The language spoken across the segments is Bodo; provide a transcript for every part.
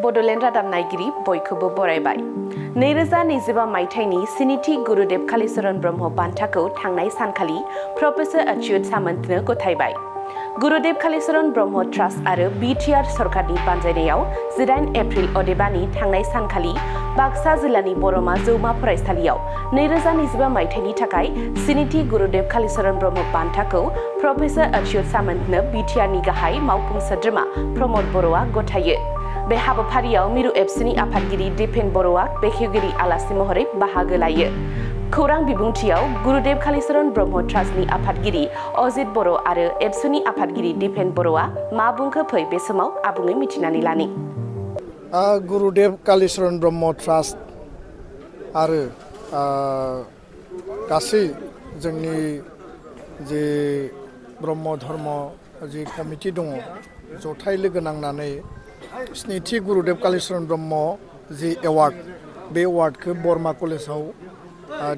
बड'लेण्ड रादाब नायगिरि बयखौबो बरायबाय। 2025 मायथाइनि स्निथि गुरुदेव कालीचरण ब्रह्म बान्थाखौ थांनाय सानखालि प्रफेसर अच्युत सामन्तनो गथायबाय। गुरुदेव कालीचरण ब्रह्म ट्रास्ट आरो बिटिआर सरकारनि बानजायनायाव 18 एप्रिल अदेबानि थांनाय सानखालि बाक्सा जिल्लानि बरमा जौमा फरायसालियाव 2025 मायथाइनि थाखाय स्निथि गुरुदेव कालीचरण ब्रह्म बान्थाखौ प्रफेसर अच्युत सामन्तनो बिटिआरनि गाहाय मावफुं सोद्रोमा प्रमद बर'आ गथायो। बे हाबाफारियाव मिरु एबसुनि आफादगिरि दिपेन बर'आ बेखेवगिरि आलासि महरै बाहागो लायो। खौरां बिबुंथियाव गुरुदेव कालीचरण ब्रह्म ट्रास्टनि आफादगिरि अजित बर' आरो एबसुनि आफादगिरि दिपेन बर'आ मा बुंखो फै बे समाव आबुङै मिथिनानै लानि। गुरुदेव कालीचरण ब्रह्म ट्रास्ट आरो गासै जोंनि जे ब्रह्म धर्म जि कमिटि दङ जथाय लोगो नांनानै स्निथि गुरुदेव कालीचरण ब्रह्म जि एवार्ड बे एवार्डखौ बरमा कलेजाव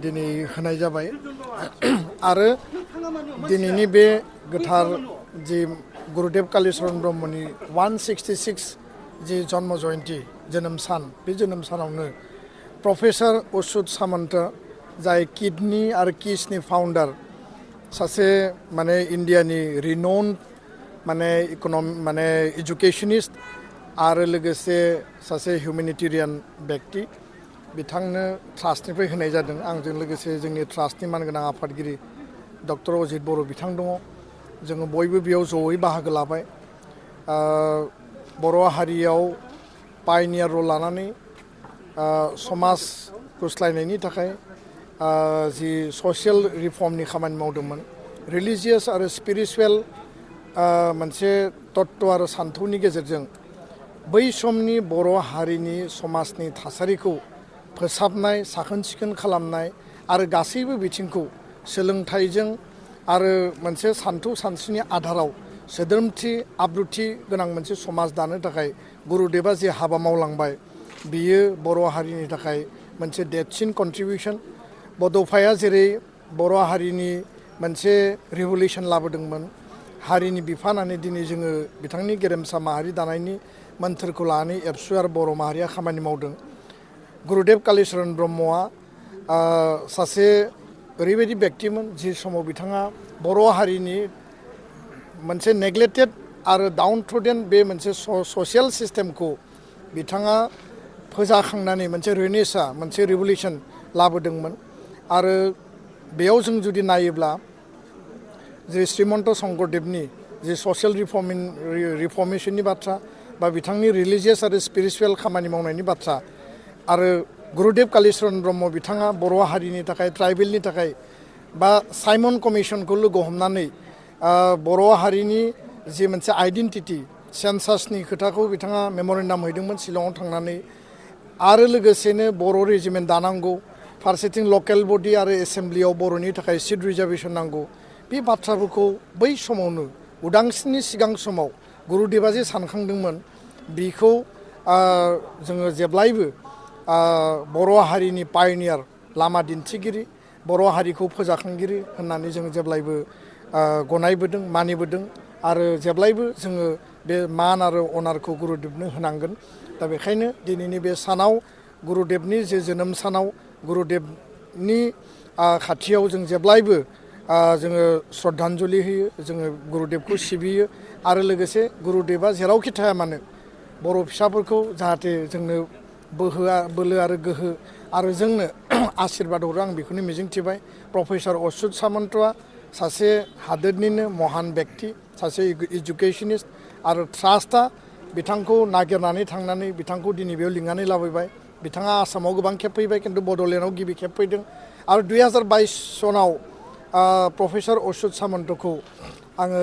दिनै होनाय जाबाय आरो दिनैनि बे गोथार जि गुरुदेव कालीचरण ब्रह्मनि 166 जि जन्म जयन्ती जोनोम सान बे जोनोम सानावनो प्रफेसर अच्युत सामन्त जाय किडनी आरो किसनि फाउन्डार सासे माने इन्डियानि रिनाउन्ड माने एजुकेशनिस्ट आरो लोगोसे सासे हिउमेनिटेरियान व्यक्ति बिथांनो ट्रास्टनिफ्राय होनाय जादों। आंजों लोगोसे जोंनि ट्रास्टनि मानगोनां आफादगिरि डक्टर अजित बर' बिथां दङ। जोङो बयबो बेयाव जयै बाहागो लाबाय। बर' हारियाव पायनियार रल लानानै समाज गुस्लायनायनि थाखाय जि ससियेल रिफर्मनि खामानि मावदोंमोन रिलिजियास आरो स्पिरिचुवेल मोनसे तत्व आरो सान्थौनि गेजेरजों बै समनि बर' हारिनि समाजनि थासारिखौ फोसाबनाय साखोन सिखोन खालामनाय आरो गासैबो बिथिंखौ सोलोंथाइजों आरो मोनसे सान्थौ सानस्रिनि आधाराव सोद्रोमथि आब्रुथि गोनां मोनसे समाज दानो थाखाय गुरुदेवा जे हाबा मावलांबाय बियो बर' हारिनि थाखाय मोनसे देरसिन कन्ट्रिबिउसन। बड'फाया जेरै बर' हारिनि मोनसे रिभलिउसन लाबोदोंमोन हारिनि बिफा होननानै दिनै जोङो बिथांनि गेरेमसा माहारि दानायनि मोन्थोरखौ लानानै एबसु आरो बर' माहारिया खामानि मावदों। गुरुदेव कालीचरण ब्रह्मआ सासे ओरैबायदि व्यक्तिमोन जि समाव बिथाङा बर' हारिनि मोनसे नेग्लेक्टेड आरो डाउन ट्रडेन बे मोनसे ससियेल सिस्टेमखौ बिथाङा फोजाखांनानै मोनसे रेनेसा मोनसे रिभलिउसन लाबोदोंमोन। आरो बेयाव जों जुदि नायोब्ला जे श्रीमन्त शंकरदेबनि जे ससियेल रिफर्मेशननि बाथ्रा बा बिथांनि रिलिजियास आरो स्पिरिचुवेल खामानि मावनायनि बाथ्रा आरो गुरुदेव कालीचरण ब्रह्म बिथाङा बर' हारिनि थाखाय ट्राइबेलनि थाखाय बा साइमन कमिसनखौ लोगो हमनानै बर' हारिनि जि मोनसे आइडेन्टिटि सेन्सासनि खोथाखौ बिथाङा मेम'रेन्डाम हैदोंमोन शिलंआव थांनानै आरो लोगोसेनो बर' रेजिमेन्ट दानांगौ फारसेथिं लकेल बडि आरो एसेम्ब्लियाव बर'नि थाखाय सिट रिजार्भेसन नांगौ बे बाथ्राफोरखौ बै समावनो उदांस्रिनि सिगां समाव गुरुदेवा जे सानखांदोंमोन बिखौ जोङो जेब्लायबो बर' हारिनि पायनियार लामा दिन्थिगिरि बर' हारिखौ फोजाखांगिरि होननानै जों जेब्लायबो गनायबोदों मानिबोदों आरो जेब्लायबो जोङो बे मान आरो अनारखौ गुरुदेबनो होनांगोन। दा बेखायनो दिनैनि बे सानाव गुरुदेबनि जे जोनोम सानाव गुरुदेबनि खाथियाव जों जेब्लायबो जोङो श्रद्धान्जलि होयो जोङो गुरुदेबखौ सिबियो आरो लोगोसे गुरुदेबा जेरावखि थाया मानो बर' फिसाफोरखौ जाहाथे जोंनो बोलो आरो गोहो आरो जोंनो आशीर्बाद हरो आं बेखौनो मिजिंथिबाय। प्रफेसर अच्युत सामन्तआ सासे हादोरनिनो महान व्यक्ति सासे एजुकेशनिस्ट आरो ट्रास्टआ बिथांखौ नागिरनानै थांनानै बिथांखौ दिनै बेयाव लिंनानै लाबोबाय। बिथाङा आसामाव गोबां खेब फैबाय खिन्थु बड'लेण्डआव गिबि खेब फैदों आरो 2022 सनाव प्रफेसर अच्युत सामन्तखौ आङो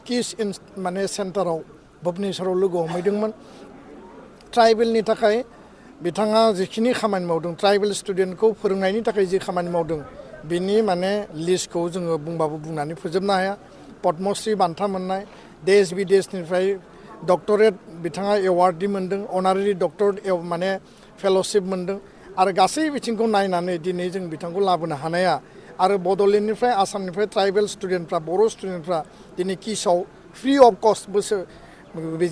किस माने सेन्टाराव भुबनेश्वराव लोगो हमहैदोंमोन। ट्राइबेलनि थाखाय बिथाङा जिखिनि खामानि मावदों ट्राइबेल स्टुडेन्टखौ फोरोंनायनि थाखाय जि खामानि मावदों बिनि माने लिस्टखौ जोङो बुंबाबो बुंनानै फोजोबनो हाया। पद्मश्री बान्था मोननाय देश बिदेशनिफ्राय डक्टरेट बिथाङा एवार्डि मोन्दों अनारारि डक्टरेट माने फेल'शिप मोन्दों आरो गासै बिथिंखौ नायनानै दिनै जों बिथांखौ लाबोनो हानाया आरो बड'लेण्डनिफ्राय आसामनिफ्राय ट्राइबेल स्टुडेन्टफ्रा बर' स्टुडेन्टफ्रा दिनै किसआव फ्रि अफ कस्ट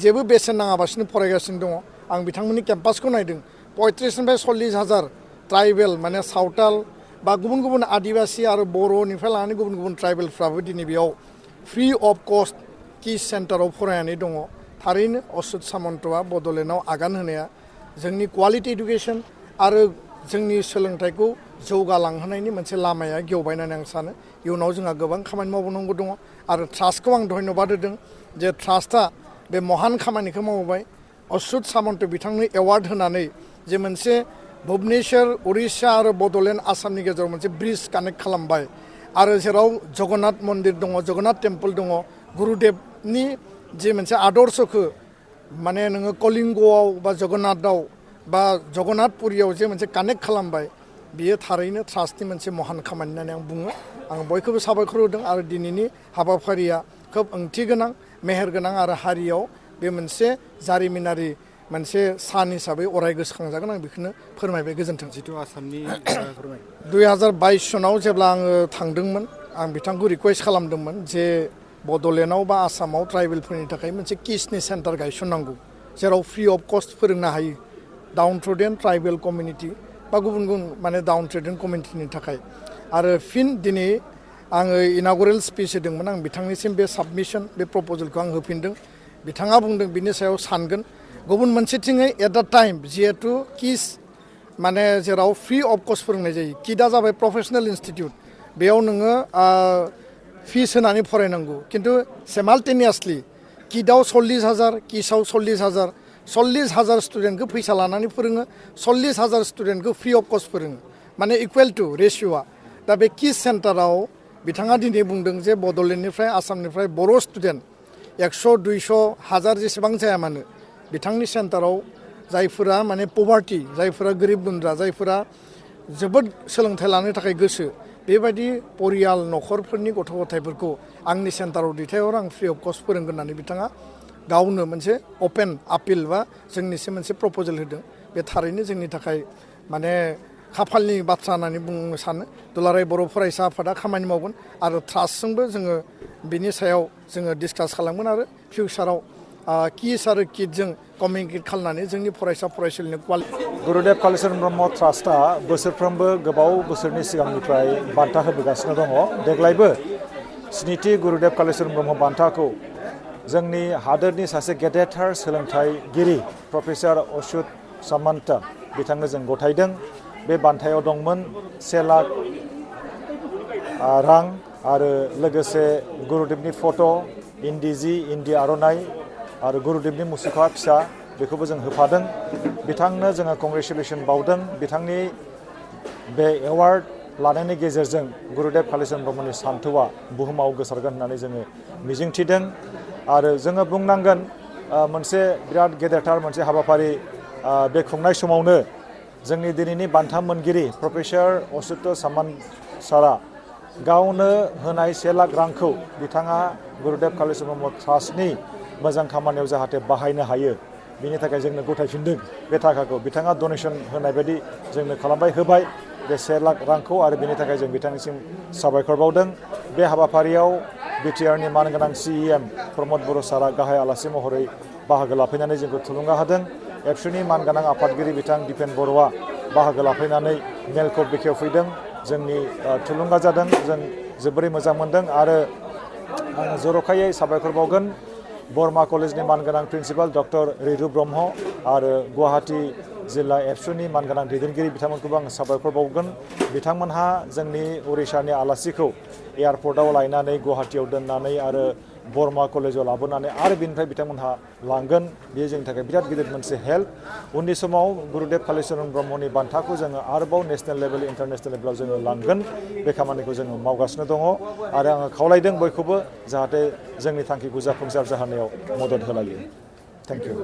जेबो बेसेन नाङाबासिनो फरायगासिनो दङ आं बिथांमोननि केम्पासखौ नायदों 35निफ्राय 40,000 ट्राइबेल माने सावताल बा गुबुन गुबुन आदिबासी आरो बर'निफ्राय लानानै गुबुन गुबुन ट्राइबेलफ्राबो दिनै बेयाव फ्रि अफ कस्ट किस सेन्टाराव फरायनानै दङ थारैनो अच्युत सामन्तआ बड'लेण्डआव आगान होनाया जोंनि क्वालिटि इडुकेसन आरो जोंनि सोलोंथाइखौ जौगालांहोनायनि मोनसे लामाया गेवबाय होननानै आं सानो इयुनाव जोंहा गोबां खामानि मावबावनांगौ दङ आरो ट्रास्टखौ आं धन्यबाद होदों जे ट्रास्टआ बे महान खामानिखौ मावबाय अच्युत सामन्त बिथांनो एवार्ड होनानै जे मोनसे भुबनेश्वर उरिष्या आरो बड'लेण्ड आसामनि गेजेराव मोनसे ब्रिज कानेक्ट खालामबाय आरो जेराव जगन्नाथ मन्दिर दङ जगन्नाथ टेम्पोल दङ गुरुदेबनि जे मोनसे आदर्शखौ माने नोङो कलिंगआव बा जगन्नाथआव बा जगन्नाथपुरियाव जे मोनसे कानेक्ट खालामबाय बियो थारैनो ट्रास्टनि मोनसे महान खामानि होननानै आं बुङो आं बयखौबो साबायखर होदों आरो दिनैनि हाबाफारिया खोब ओंथि गोनां मेहेर गोनां आरो हारियाव बे मोनसे जारिमिनारि मोनसे सान हिसाबै अराय गोसोखांजागोन आं बेखौनो फोरमायबाय गोजोन्थों जिथु आसामनि 2022 सनाव जेब्ला आङो थांदोंमोन आं बिथांखौ रिकुवेस्ट खालामदोंमोन जे बड'लेण्डआव बा आसामाव ट्राइबेलफोरनि थाखाय मोनसे किसनि सेन्टार गायसननांगौ जेराव फ्रि अफ कस्ट फोरोंनो हायो डाउन ट्रेडेन ट्राइबेल कमिउनिटि बा गुबुन गुबुन माने डाउन ट्रेडेन कमिउनिटिनि थाखाय आरो फिन दिनै आङो इनागुरेल स्पिच होदोंमोन आं बिथांनिसिम बे साबमिसन बे प्रप'जेलखौ आं होफिनदों बिथाङा बुंदों बिनि सायाव सानगोन गुबुन मोनसेथिङै एट दा टाइम जिहेतु किस माने जेराव फ्रि अफ कस्ट फोरोंनाय जायो किटआ जाबाय प्रफेसनेल इनस्टिटिउट बेयाव नोङो फिस होनानै फरायनांगौ खिन्थु सेमाल्टेनियासलि किटआव 40,000 किसआव 40,000 40,000 स्टुडेन्टखौ फैसा लानानै फोरोङो 40,000 स्टुडेन्टखौ फ्रि अफ कस्ट फोरोङो माने इकुवेल टु रेशिय'आ दा बे किस सेन्टाराव बिथाङा दिनै बुंदों जे बड'लेण्डनिफ्राय आसामनिफ्राय बर' स्टुडेन्ट 100 200 हाजार जेसेबां जाया मानो बिथांनि सेन्टाराव जायफोरा माने पभार्टि जायफोरा गोरिब गुन्द्रा जायफोरा जोबोद सोलोंथाइ लानो थाखाय गोसो बेबायदि परियाल न'खरफोरनि गथ' गथायफोरखौ आंनि सेन्टाराव दैथायहर आं फ्रि अफ कस्ट फोरोंगोन होननानै बिथाङा गावनो मोनसे अपेन आपिल बा जोंनिसिम मोनसे प्रप'जेल होदों बे थारैनो जोंनि थाखाय माने खाफालनि बाथ्रा होननानै बुंनो सानो दुलाराय बर' फरायसा आफादा खामानि मावगोन आरो ट्रास्टजोंबो जोङो बिनि सायाव जोङो डिसकास खालामगोन आरो फिउचाराव किस आरो किटजों कमिउनिकेट खालामनानै जोंनि फरायसा फरायसुलिनि क्वालिटि गुरुदेब कालिचरन ब्रह्म ट्रास्टआ बोसोरफ्रोमबो गोबाव बोसोरनि सिगांनिफ्राय बान्था होबोगासिनो दङ देग्लायबो 7थि गुरुदेब कालिचरन ब्रह्म बान्थाखौ जोंनि हादोरनि सासे गेदेरथार सोलोंथाइगिरि प्रफेसर अच्युत सामन्त बिथांनो जों गथायदों बे बान्थायाव दंमोन 1 लाख रां आरो लोगोसे गुरुदेबनि फट' इन्दि जि इन्दि आर'नाइ आरो गुरुदेबनि मुसुखा फिसा बेखौबो जों होफादों बिथांनो जोङो कंग्रेचुलेसन बावदों बिथांनि बे एवार्ड लानायनि गेजेरजों गुरुदेब कालिचरन ब्रह्मनि सान्थौआ बुहुमाव गोसारगोन होननानै जोङो मिजिंथिदों आरो जोङो बुंनांगोन मोनसे बिराद गेदेरथार मोनसे हाबाफारि बे खुंनाय समावनो जोंनि दिनैनि बान्था मोनगिरि प्रफेसर अच्युत सामन्त सारा गावनो होनाय 1 लाख रांखौ बिथाङा गुरुदेब कालिचरन ब्रह्म ट्रास्टनि मोजां खामानियाव जाहाथे बाहायनो हायो बिनि थाखाय जोंनो गथायफिनदों बे थाखाखौ बिथाङा डनेसन होनाय बायदि जोंनो खालामबाय होबाय बे 1 लाख रांखौ आरो बेनि थाखाय जों बिथांनिसिम साबायखर बावदों बे हाबाफारियाव बिटिआरनि मानगोनां CEM प्रमद बर' सारा गाहाय आलासि महरै बाहागो लाफैनानै जोंखौ थुलुंगा होदों एबसुनि मानगोनां आफादगिरि बिथां दिपेन बर'आ बाहागो लाफैनानै मेलखौ बेखेवफैदों जोंनि थुलुंगा जादों जों जोबोरै मोजां मोनदों आरो आं जर'खायै साबायखर बावगोन बरमा कलेजनि मानगोनां प्रिन्सिपाल डक्टर रिरु ब्रह्म आरो गुवाहाटी जिल्ला एबसुनि मानगोनां दैदेनगिरि बिथांमोनखौबो आं साबायखर बावगोन बिथांमोनहा जोंनि उरिष्यानि आलासिखौ एयारपर्टआव लायनानै गुवाहाटीयाव दोननानै आरो बरमा कलेजाव लाबोनानै आरो बिनिफ्राय बिथांमोनहा लांगोन बेयो जोंनि थाखाय बिराद गिदिर मोनसे हेल्प उननि समाव गुरुदेब कालिचरन ब्रह्मनि बान्थाखौ जोङो आरोबाव नेशनेल लेभेल इन्टारनेशनेल लेभेलाव जोङो लांगोन बे खामानिखौ जोङो मावगासिनो दङ आरो आङो खावलायदों बयखौबो जाहाथे जोंनि थांखिखौ जाफुंसार जाहोनायाव मदद होलायो थेंक इउ